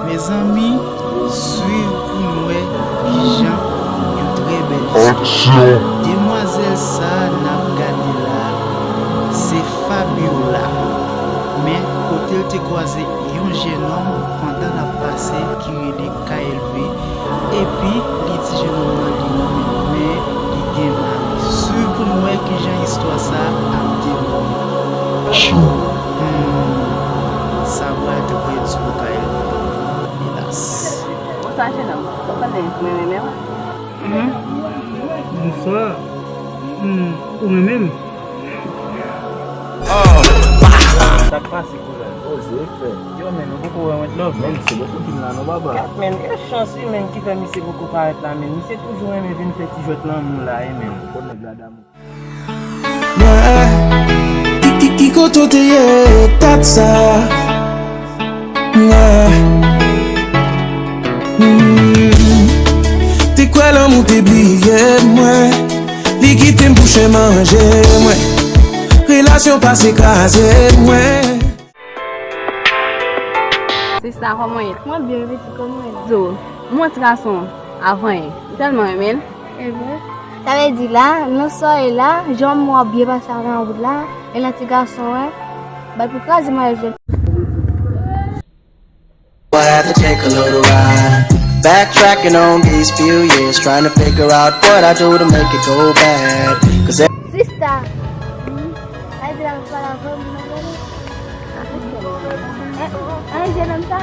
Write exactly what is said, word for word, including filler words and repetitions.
Mezanmi, swiv pou n wè kijan yon trè bèl istwa. Aksyon! Demwazèl sa a n ap gade la, se Fabiola. Men, kote l te kwaze yon jennonm pandan l ap pase ki rele K L V, epi li di jennonm nan li renmen l, men li gen mari. Swiv pou n wè kijan istwa sa a ap dewoule. Hmm, sa pral trè di pou K L V. Elas. Bonswa, jennonm. Ou konnen mwen renmen w? Mhm. Bonswa. Hmm, ou renmen m? Sa k pase, kouzèn? Oze, frè. Yo, men, ou poko wè One Love, men. Men, misye poko vin la, non, papa. Gad, men, e chans, wi, men, ki fè misye poko parèt la, men. Misye toujou renmen vin fè ti jwèt lanmou la, wi, men. Ou konn nèg la damou. Mwen, ki, ki, ki kote w te ye dat sa? Mwen, mm, te kwè lanmou te bliye mwen. Li kite m pou chen manje mwen. Relasyon pase kraze mwen. Sista, kòman w ye? Mwen byen, pitit, kòman w ye? Zo, m wè ti gason avan yè. M tèlman renmen l. Ebyen. Sa vle di la, nan sa w ye la, jan m wè w ap byen pase avè w wout la, e nan ti gason an, bay pou kraze maryaj la. I had to take a little ride. Backtracking on these few years, trying to figure out what I do to make it go bad. 'Cause Sista, ay di la m pale avè w, m nan gade. Eh, eh, jennonm sa?